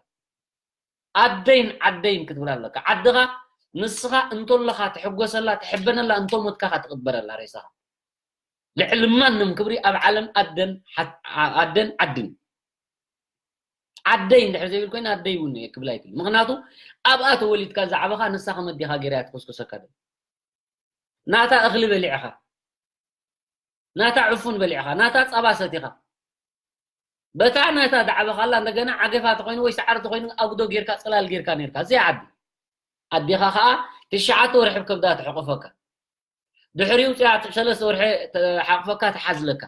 ኣደይን ዓደይን ክትብል ኣለካ። ዓድኻ ንስኻ እንተለኻ ትሕጎሰላ፣ ትሕበነላ፣ እንተሞትካ ኸዓ ትቕበረላ ሬሳኻ። ልዕሊ ማንም ክብሪ ኣብ ዓለም ኣደን ሓ-፣ ኣደን ዓድን። ዓደይ እንድሕር ዘይብል ኮይና ኣደይ እውን እየ ክብል ኣይክእል። ምኽንያቱ ኣብኣ ተወሊድካ ዝዓበኻ ንሳ ከመዲኻ ገይራ እያ ትኹስኩሰካ ደላ። ናታ እኽሊ በሊዕኻ፣ ናታ ዕፉን በሊዕኻ፣ ናታ ጸባ ሰቲኻ፣ በታ ናታ ዝዓበኻላ እንደገና ዓገፋ ተኾይኑ ወይ ሳዕሪ ተኾይኑ ኣጉዶ ጌርካ ጽላል ጌርካ ኔርካ። እዚኣ ዓዲ። ኣዴኻ ኸኣ ትሽዓተ ወርሒ ኣብ ከብዳ ትሕቆፈካ። ድሕሪኡ ጽያ ሰለስተ ወርሒ ተሓቕፈካ ትሓዝለካ።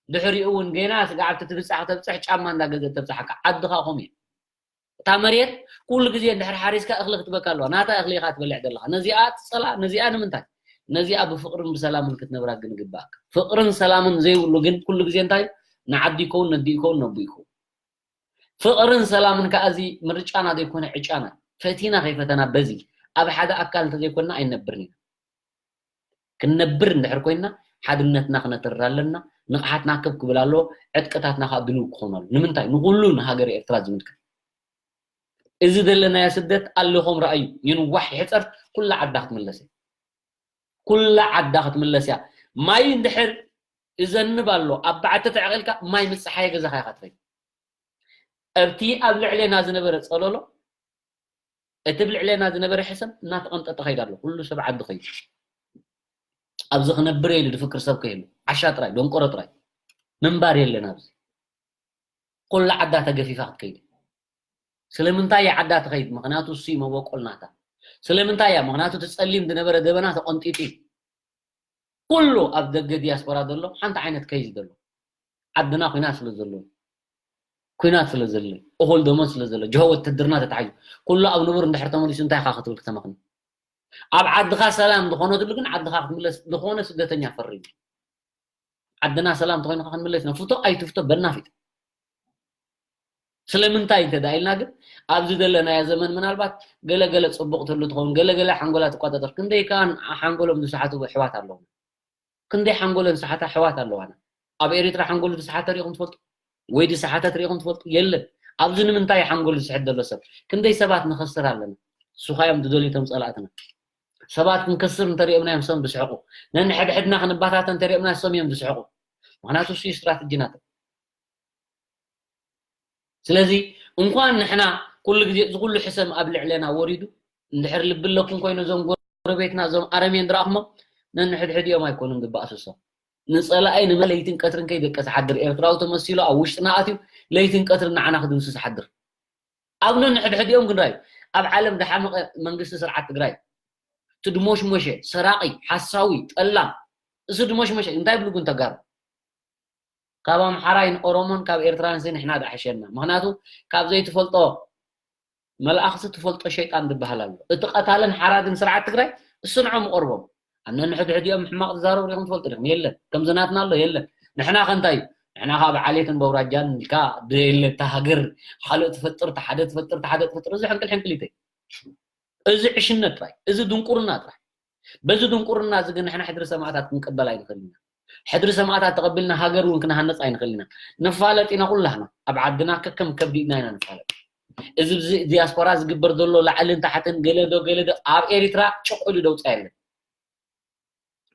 ድሕሪኡ እውን ጌና ስጋዕ ኣብቲ ትብጻሕ ተብጽሕ ጫማ እንዳገዘት ተብጽሓካ። ዓድኻ ከምኡ እዩ። እታ መሬት ኩሉ ግዜ እንድሕር ሓሪስካ እኽሊ ክትበካ ኣለዋ። ናታ እኽሊ ኢኻ ትበልዕ ዘለኻ። ነዚኣ ትጸላ፣ ነዚኣ ንምንታይ? ነዚኣ ብፍቕርን ብሰላምን ክትነብራ ግን ይግባኣካ። ፍቕርን ሰላምን ዘይብሉ ግን ኩሉ ግዜ እንታይ? ንዓዲ ይከውን፣ ነዲ ይከውን፣ ነቡ ይከውን። ፍቕርን ሰላምን ከኣ እዚ ምርጫና ዘይኮነ ዕጫና። ፈቲና ከይፈተና በዚ ኣብ ሓደ ኣካል እንተዘይኮንና ኣይንነብርን ኢና። ክንነብር እንድሕር ኮይንና ሓድነትና ክነተርር ኣለና። ንቕሓትና ከብ ክብል ኣለዎ። ዕጥቅታትና ከኣ ድልው ክኾኑ ኣለዎ። ንምንታይ? ንኹሉ ንሃገረ ኤርትራ ዝምልከት። እዚ ዘለናዮ ስደት ኣሊኹም ረኣዩ። ይንዋሕ ይሕጸር ኩላ ዓዳ ክትምለስ እያ። ኩላ ዓዳ ክትምለስ እያ። ማይ እንድሕር ይዘንብ ኣሎ፣ ኣብ በዓቲ ተዕቒልካ ማይ ምጽሓይ ገዛኻ ኢኻ ትኸይድ። ኣብቲ ኣብ ልዕሌና ዝነበረ ጸለሎ እቲ ብልዕሌና ዝነበረ ሕሰም እናተቐንጠጠ ኸይድ ኣሎ። ኩሉ ሰብ ዓዲ ኸይዱ። ኣብዚ ክነብር ኢሉ ዝፍክር ሰብ ከየሉ። ዓሻ ጥራይ፣ ደንቆሮ ጥራይ። ምንባር የለን ኣብዚ። ኩላ ዓዳ ተገፊፋ ክትከይድ። ስለምንታይ እያ ዓዳ ትኸይድ? ምኽንያቱ እሱ እዩ መበቆል ናታ። ስለምንታይ እያ? ምኽንያቱ እቲ ጸሊም ዝነበረ ደበና ተቐንጢጡ እዩ። ኩሉ ኣብ ደገ ዲያስፖራ ዘሎ ሓንቲ ዓይነት ከይዝ ዘሎ። ዓድና ኩናት ስለ ዘሎ። ኩናት ስለ ዘሎ። እኹል ደሞዝ ስለ ዘሎ። ጅሆ ወተድርና ተታሒዙ። ኩሉ ኣብ ንቡር እንድሕር ተመሊሱ እንታይ ኢኻ ክትብል ክተመኽኒ? ኣብ ዓድኻ ሰላም ዝኾነትሉ ግን ዓድኻ ክትምለስ ዝኾነ ስደተኛ ፈሪሙ። ዓድና ሰላም ተኾይኑ ክንምለስ ኢና። ፍቶ ኣይትፍቶ በናፊት። ስለምንታይ እንተ ደኣ ኢልና ግን ኣብዚ ዘለናዮ ዘመን ምናልባት ገለ ገለ ጽቡቕ ትህሉ ትኸውን፣ ገለ ገለ ሓንጎላ ትቋጠጠር። ክንደይ ከኣ ሓንጎሎም ዝሰሓቱ ኣሕዋት ኣለዉ። ክንደይ ሓንጎለን ዝሰሓታ ኣሕዋት ኣለዋና። ኣብ ኤሪትራ ሓንጎሉ ዝሰሓተ ርኢኹም ትፈልጡ? ወይ ዝሰሓተት ርኢኹም ትፈልጡ? የለን። ኣብዚ ንምንታይ ሓንጎሉ ዝስሕት ዘሎ ሰብ? ክንደይ ሰባት ንኸስር ኣለና? እሱ ኸኣ እዮም ዝደልዩ እቶም ጸላእትና። ሰባት ክንከስር እንተሪኦምና እዮም እሶም ዝስሕቑ። ነንሕድሕድና ክንባታተን እንተሪኦምና እሶም እዮም ዝስሕቑ። ምኽንያቱ እሱ እዩ ስትራተጂ ናቶም። ስለዚ እንኳን ንሕና ኩሉ ግዜ እዚ ኩሉ ሕሰም ኣብ ልዕሌና ወሪዱ፣ እንድሕር ልቢ ኣለኩም ኮይኑ እዞም ጎረቤትና እዞም ኣረሜን ዝረኣኹሞም ነንሕድሕድ እዮም ኣይኮኑን ዝበኣሱ እሶም። ንጸላኢ ንመ ለይትን ቀትርን ከይደቀሰ ሓድር ኤርትራዊ ተመሲሉ ኣብ ውሽጥና ኣትዩ ለይትን ቀትርን ንዓና ክድምስስ ሓድር። ኣብ ነንሕድሕድ እዮም ክንራዩ። ኣብ ዓለም ዝሓመቐ መንግስቲ ስርዓት ትግራይ ትድሞሽሞሸ፣ ሰራቒ፣ ሓሳዊ፣ ጠላም፣ እሱ ድሞሽሞሸ እንታይ ብሉ ግን ተጋሩ? ካብ ኣምሓራይን ኦሮሞን ካብ ኤርትራንሲ ንሕና ዳሕሸና። ምኽንያቱ ካብ ዘይትፈልጦ መልኣኽሲ ትፈልጦ ሸይጣን ዝበሃል ኣሎ። እቲ ቀታልን ሓራድን ስርዓት ትግራይ እሱ ንዖም ይቐርቦም። ኣብ ነንሕድሕዲኦም ሕማቕ ዝዛረቡ ሪኹም ትፈልጡ ዲኹም? የለን። ከምዚ ናትና ኣሎ የለን። ንሕና ከ እንታይ እዩ? ንሕና ከ ብዓሌትን በውራጃን ኢልካ የለ እታ ሃገር ካልእ ትፈጥር፣ እታ ሓደ ትፈጥር፣ እታ ሓደ ትፈጥር። እዚ ሕንቅል ሕንቅሊተይ። እዚ ዕሽነት ጥራይ፣ እዚ ድንቁርና ጥራይ። በዚ ድንቁርና እዚ ግን ንሕና ሕድሪ ሰማእታት ክንቅበል ኣይንኽእል ኢና። ሕድሪ ሰማእታት ተቐቢልና ሃገር እውን ክንሃንጽ ኣይንኽእል ኢና። ንፋለጥ ኢና ኩላህና። ኣብ ዓድና ከከም ከብዲ ኢድና ኢና ንፋለጥ። እዚ ብዚ ዲያስፖራ ዝግበር ዘሎ ላዕልን ታሕትን ገለ ዶ ገለ ዶ ኣብ ኤሪትራ ጭቕ ኢሉ ደውጻ የለን።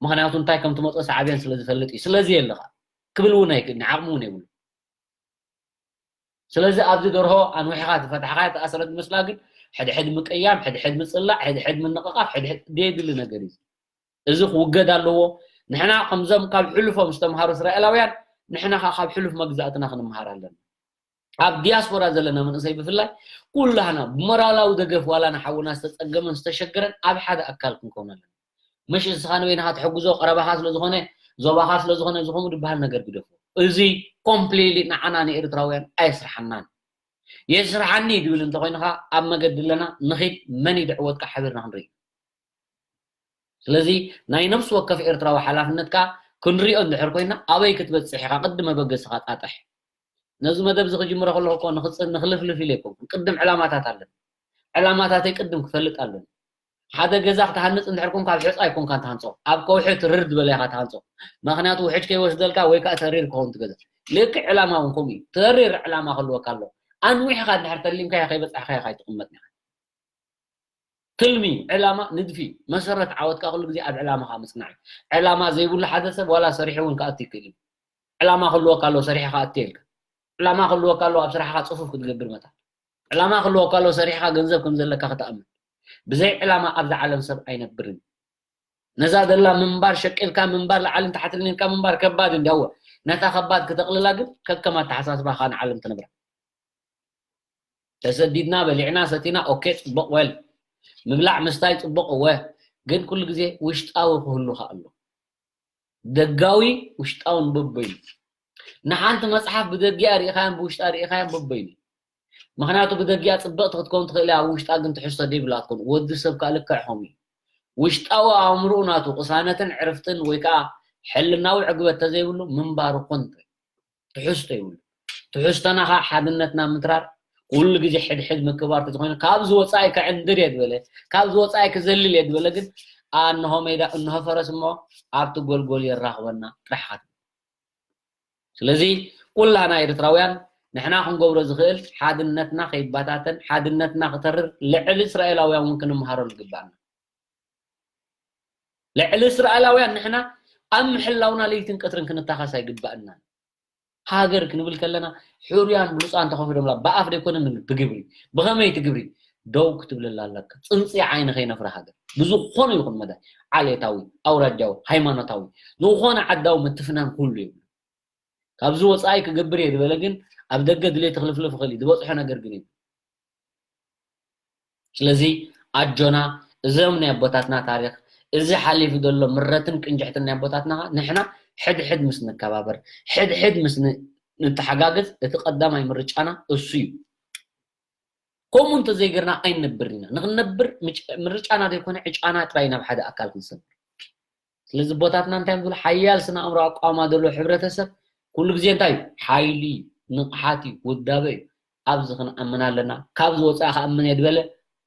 ምኽንያቱ እንታይ ከም ትመጾ ሳዕቤን ስለ ዝፈልጥ እዩ። ስለዚ የለ ኸኣ ክብል እውን ኣይክእልን፣ ዓቕሚ እውን የብሉ። ስለዚ ኣብዚ ደርሆ ኣንዊሕኻ ዝፈታሕካ ተኣሰረት ዝመስላ ግን ሕድሕድ ምቅያም፣ ሕድሕድ ምጽላእ፣ ሕድሕድ ምንቕቓፍ፣ ሕድሕድ ዘየድሊ ነገር እዩ። እዚ ክውገድ ኣለዎ። ንሕና ከምዞም ካብ ሕሉፎም ዝተምሃሩ እስራኤላውያን ንሕና ኸኣ ካብ ሕሉፍ መግዛእትና ክንምሃር ኣለና። ኣብ ዲያስፖራ ዘለና መንእሰይ ብፍላይ ኩላህና ብሞራላዊ ደገፍ ዋላ ንሓውና ዝተጸገመን ዝተሸገረን ኣብ ሓደ ኣካል ክንከውን ኣለና። ምሽ እስኻ ንበይንኻ ትሕግዞ ቀረባኻ ስለ ዝኾነ ዞባኻ ስለ ዝኾነ እዚ ከምኡ ዝበሃል ነገር ግደፎ። እዚ ኮምፕሊትሊ ንዓና ንኤርትራውያን ኣየስርሓናን። የስርሓኒ ድብል እንተኾይንኻ ኣብ መገዲ ኣለና ንኺድ መን እዩ ድዕወትካ ሓቢርና ክንርኢ። ስለዚ ናይ ነፍሲ ወከፍ ኤርትራዊ ሓላፍነትካ ክንሪኦ እንድሕር ኮይና ኣበይ ክትበጽሕ ኢኻ ቅድም መበገስኻ ጣጥሕ። ነዚ መደብ እዚ ክጅምሮ ከለኹ እኮ ንኽልፍልፍ ኢለ ኣይኮንኩን። ቅድም ዕላማታት ኣለኒ። ዕላማታተይ ቅድም ክፈልጥ ኣለኒ። ሓደ ገዛ ክትሃንጽ እንድሕር ኮንካ ኣብ ሕጻ ኣይኮንካን ትሃንጾ። ኣብ ከውሒ ትርር ዝበለ ኢኻ ትሃንጾ። ምኽንያቱ ውሕጅ ከይወስደልካ ወይ ከኣ ተሪር ክኸውን ትገዛ። ልክዕ ዕላማ እውን ከምኡ እዩ። ተሪር ዕላማ ክህልወካ ኣለዎ። ኣንዊሕኻ እንድሕር ተሊምካዮ ከይበጻሕካዮ ኢኻ ኣይትቕመጥን ኢኻ። ትልሚ፣ ዕላማ፣ ንድፊ፣ መሰረት ዓወትካ ኩሉ ግዜ ኣብ ዕላማኻ ምጽናዕ እዩ። ዕላማ ዘይብሉ ሓደ ሰብ ዋላ ሰሪሑ እውን ክኣቱ ይክእል እዩ። ዕላማ ክህልወካ ኣለዎ ሰሪሑ ክኣቱ የልካ። ዕላማ ክህልወካ ኣለዎ ኣብ ስራሕኻ ጽፉፍ ክትገብር መታን። ዕላማ ክህልወካ ኣለዎ ሰሪሕኻ ገንዘብ ከም ዘለካ ክትኣምን። ብዘይ ዕላማ ኣብዛ ዓለም ሰብ ኣይነብርን። ነዛ ዘላ ምንባር ሸቂልካ ምንባር ላዕልን ታሕትን ኢልካ ምንባር ከባድ እንዲያወ ነታ ከባድ ክተቕልላ ግን ከከም ኣተሓሳስባኻ ንዓለም ትነብራ። ተሰዲድና በሊዕና ሰቲና ኦኬ ጽቡቕ ወል ምብላዕ ምስታይ ጽቡቕ እወ ግን ኩሉ ግዜ ውሽጣዊ ክህሉኻ ኣሎ። ደጋዊ ውሽጣውን በበይኑ ንሓንቲ መጽሓፍ ብደጊኣ ርኢኻያን ብውሽጣ ርኢኻያን በበይኑ። ምኽንያቱ ብደጊኣ ጽብቕቲ ክትከውን ትኽእል እያ፣ ኣብ ውሽጣ ግን ትሕዝቶ ዘይብላ ክትከውን። ወዲ ሰብ ከኣ ልክዕ ከምኡ እዩ። ውሽጣዊ ኣእምሮኡ ናቱ ቅሳነትን ዕርፍትን ወይ ከኣ ሕልናዊ ዕግበት ተዘይብሉ ምንባሩ ኮንቶ እዩ። ትሕዝቶ ይብሉ። ትሕዝቶና ከኣ ሓድነትና ምትራር ኩሉ ግዜ ሕድሕድ ምክባር ተዝኾይኑ ካብዚ ወጻኢ ከዕንድር እየ ዝበለ ካብዚ ወጻኢ ክዘልል እየ ዝበለ ግን ኣንሆ ሜዳ እንሆ ፈረስ እሞ ኣብቲ ጎልጎል የራኽበና ጥራሕ ኢኻ ትብል። ስለዚ ኩላና ኤርትራውያን ንሕና ክንገብሮ ዝኽእል ሓድነትና ከይባታተን ሓድነትና ክተርር ልዕሊ እስራኤላውያን እውን ክንምሃረሉ ይግባኣና። ልዕሊ እስራኤላውያን ንሕና ኣብ ምሕላውና ለይትን ቀትርን ክንታኸስ ኣይግባእናን። ሃገር ክንብል ከለና ሕሩያን ብሉፃን ተኸፊሎምላ ብኣፍ ደይኮነ ንብል ብግብሪ። ብኸመይ እቲ ግብሪ? ደው ክትብለላ ኣለካ። ጽንጽያ ዓይኒ ከይነፍራ ሃገር ብዝኾነ ይኹን መዳይ፣ ዓሌታዊ፣ ኣውራጃዊ፣ ሃይማኖታዊ፣ ዝኾነ ዓዳዊ ምትፍናን ኩሉ እዩ። ካብዚ ወጻኢ ክገብር እየ ዝበለ ግን ኣብ ደገ ድሌት ክልፍልፍ ይኽእል እዩ። ዝበጽሖ ነገር ግን እዩ። ስለዚ ኣጆና፣ እዞም ናይ ኣቦታትና ታሪኽ፣ እዚ ሓሊፉ ዘሎ ምረትን ቅንጅሕትን ናይ ኣቦታትና ንሕና ሕድሕድ ምስ ንከባበር፣ ሕድሕድ ምስ ን- ንተሓጋገዝ፣ እቲ ቀዳማይ ምርጫና እሱ እዩ። ከምኡ እንተዘይገርና ኣይንነብር ኢና። ንክንነብር ምጭ- ምርጫና ዘይኮነ ዕጫና ጥራይ ናብ ሓደ ኣካል ክንሰብር። ስለዚ ኣቦታትና እንታይ እዮም ዝብሉ? ሓያል ስነ ኣእምሮ ኣቋማ ዘለዎ ሕብረተሰብ ኩሉ ግዜ እንታይ እዩ? ሓይሊ፣ ንቕሓት እዩ፣ ውዳበ እዩ። ኣብዚ ክንኣምን ኣለና። ካብዚ ወፃኢ ክኣምን እየ ዝበለ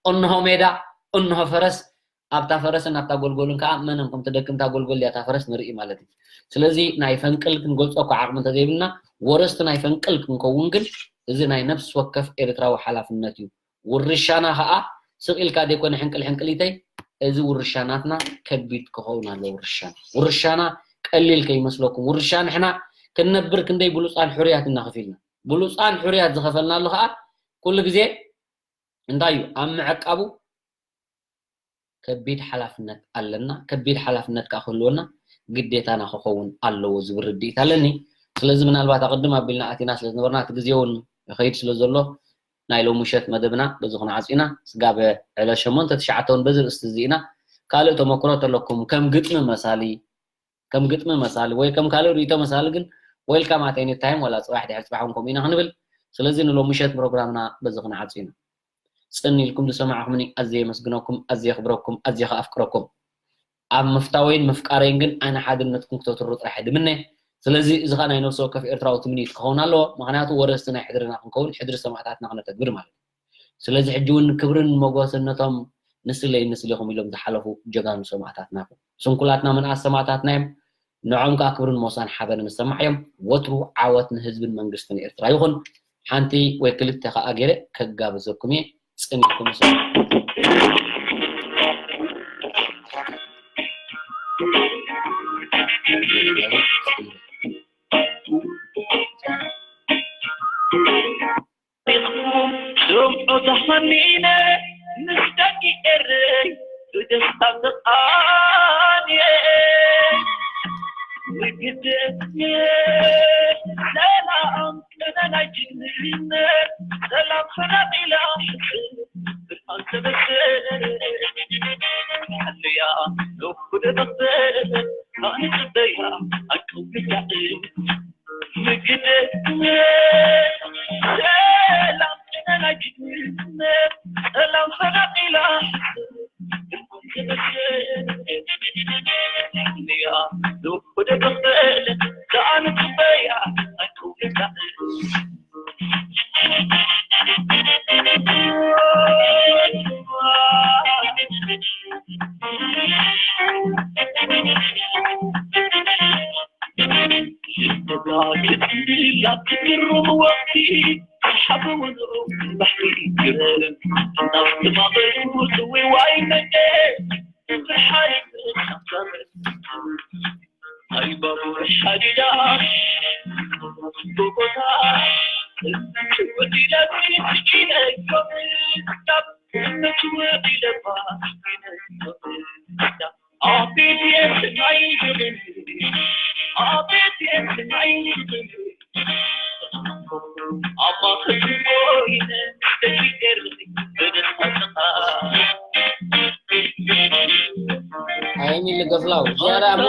እንሆ ሜዳ፣ እንሆ ፈረስ፣ ኣብታ ፈረስን ኣብታ ጎልጎልን ከዓ መነን ከም ትደክም እታ ጎልጎል ድያ እታ ፈረስ ንርኢ ማለት እዩ። ስለዚ ናይ ፈንቅል ክንገልፆ እኮ ዓቕሚ እንተዘይብልና፣ ወረስቲ ናይ ፈንቅል ክንከውን ግን እዚ ናይ ነፍሲ ወከፍ ኤርትራዊ ሓላፍነት እዩ። ውርሻና ከዓ ስቕ ኢልካ ዘይኮነ ሕንቅል ሕንቅሊተይ፣ እዚ ውርሻ ናትና ከቢድ ክኸውን ኣለዎ። ውርሻና ውርሻና ቀሊል ከይመስለኩም። ውርሻ ንሕና ክንነብር ክንደይ ብሉፃን ሕሩያት እናኸፊልና፣ ብሉፃን ሕሩያት ዝኸፈልናሉ ከዓ ኩሉ ግዜ እንታይ እዩ ኣብ ምዕቃቡ ከቢድ ሓላፍነት ኣለና። ከቢድ ሓላፍነት ከዓ ክህልወና ግዴታና ክኸውን ኣለዎ ዝብል ርድኢት ኣለኒ። ስለዚ ምናልባት ኣቐድም ኣቢልና ኣቲና ስለ ዝነበርና እቲ ግዜ እውን ይኸይድ ስለ ዘሎ ናይ ሎሚ ምሸት መደብና በዚ ክንዓጽ ኢና። ስጋብ ዕለት ሸሞንተ ትሽዓተ እውን በዚ ርእስቲ እዚ ኢና። ካልእ ተመክሮ ተለኩም ከም ግጥሚ መሳሊ ከም ግጥሚ መሳሊ ወይ ከም ካልእ ርእይቶ መሳሊ ግን welcome at any time፣ ዋላ ፅባሕ ድሕሪ ፅባሕ እውን ከምኡ ኢና ክንብል። ስለዚ ንሎሚ ምሸት ፕሮግራምና በዚ ክንዓጽ ኢና። ጽን ኢልኩም ዝሰማዕኩምኒ ኣዝየ የመስግነኩም፣ ኣዝየ የኽብረኩም፣ ኣዝየ ከኣፍቅረኩም። ኣብ ምፍታወይን ምፍቃረይን ግን ኣነ ሓድነትኩም ክተትሩ ጥራሕ ድምነ። ስለዚ እዚ ኸኣ ናይ ነፍሲ ወከፍ ኤርትራዊ ትምኒት ክኸውን ኣለዎ። ምኽንያቱ ወረስቲ ናይ ሕድርና ክንከውን፣ ሕድሪ ሰማእታትና ክነተግብር ማለት እዩ። ስለዚ ሕጂ እውን ክብርን ሞገስን ነቶም ንስለይ ንስሌኹም ኢሎም ዝሓለፉ ጀጋኑ ሰማእታትና ይኹን። ስንኩላትና ምንኣስ ሰማእታትና እዮም። ንዖም ከዓ ክብርን ሞሳን ሓበን ንሰማዕ እዮም። ወትሩ ዓወት ንህዝብን መንግስትን ኤርትራ ይኹን። ሓንቲ ወይ ክልተ ከዓ ገይረ ከጋብዘኩም እየ። ጽን ኢልኩም ስምዑ። ስምዑ ተሃኒነ ምስ ደቂ ኤረይ ብደስታ ተቓንየ። ብግድነት ሰላም ቅነ ናይ ጅግንነት ሰላም ፈናቒላ ብርሃን ተበሰረ። ሓልያ ንኹደ ተኽበረ ኣንጽበያ ኣቀው ግዳእ። ኣይሚሊ ገፍላው ዝያዳ ሞ